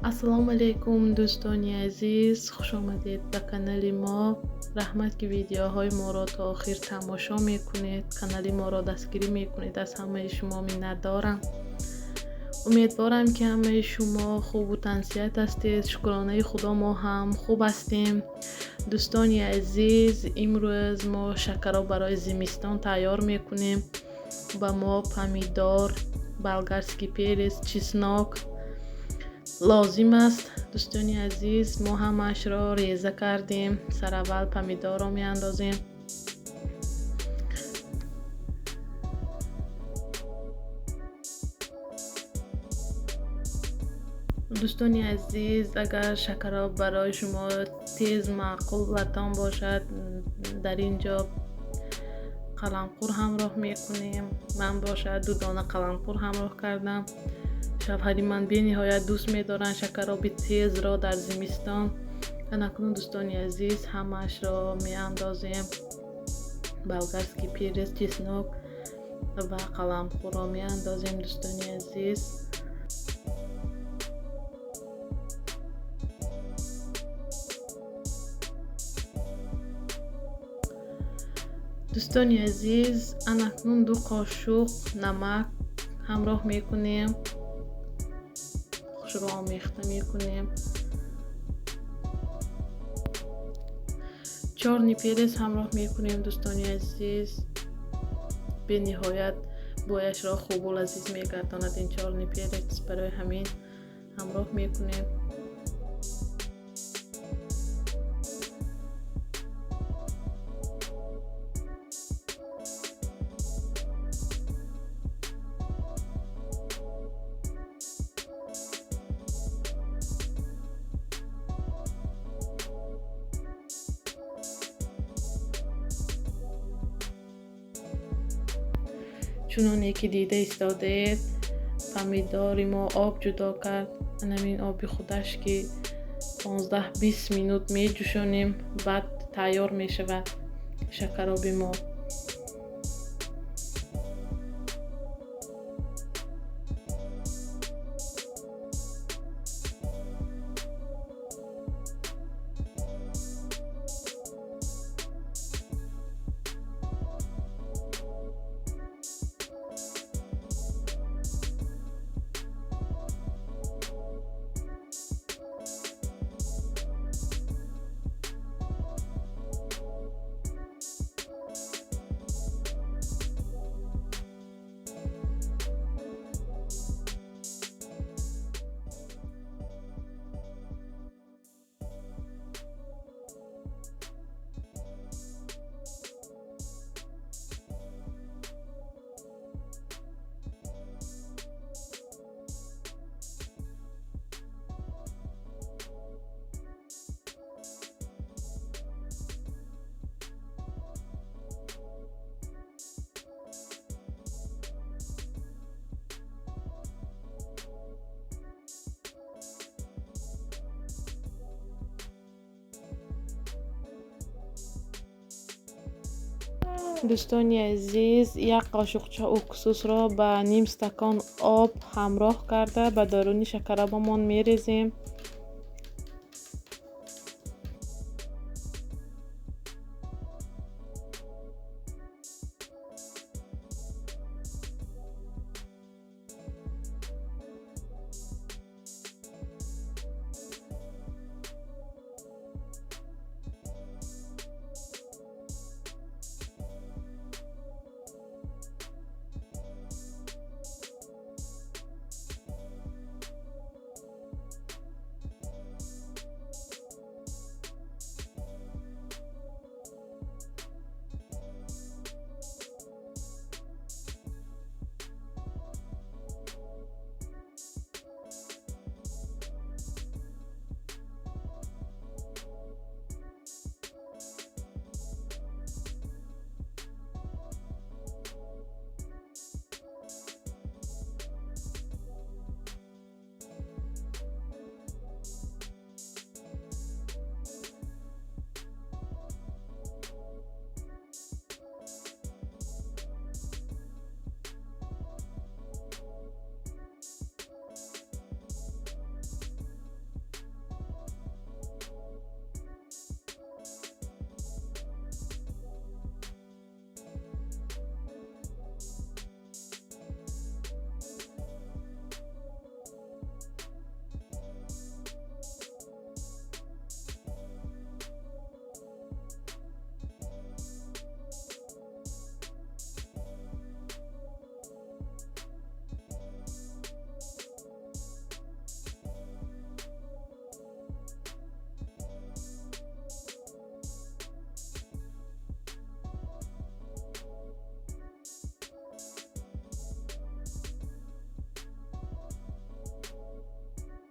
Ассалому алайкум, дӯстони азиз, хушомадед ба канали мо. Раҳмат, ки видеоҳои моро то охир тамошо мекунед, канали моро дастгирӣ мекунед. Аз ҳамаи шумо миннатдорам. Умедворам, ки ҳамаи шумо хубу тансиҳат ҳастед. Шукронаи Худо, мо ҳам хуб ҳастем. Дӯстони азиз, имрӯз мо шакароб барои зимистон тайёр мекунем. Ба мо помидор, болгарский перец, чеснок лозим аст. Дӯстони азиз, мо ҳамаашро реза кардем. Сараввал помидорро меандозем. Дӯстони азиз, агар шакароб барои шумо тез маъқулатон бошад, дар ин ҷо қаламқур ҳамроҳ мекунем. Ман бошад ду дона қаламқур ҳамроҳ кардам. Шавҳари ман бениҳоят дӯст медоранд шакароби тезро дар зимистон. Анакунун, дӯстони азиз, ҳамаашро меандозем. Болгарский перец, чеснок ва қаламқурро меандозем, дӯстони азиз. Дӯстони азиз, анакнун 2 қошуқ намак ҳамроҳ мекунем. Хушро омехта мекунем. Чёрный перец ҳамроҳ мекунем, дӯстони азиз. Бениҳоят бӯяшро хубу лазиз мегардонад ин чёрный перец, барои ҳамин ҳамроҳ мекунем. Чуноне ки дида истодаед, помидори мо об ҷудо кард. Анамин оби худаш, ки 15-20 минут меҷӯшонем, баъд тайёр мешавад шакароби мо. Дӯстони азиз, як қошуқча уксусро ба ним стакон об ҳамроҳ карда, ба даруни шакаробамон мерезем.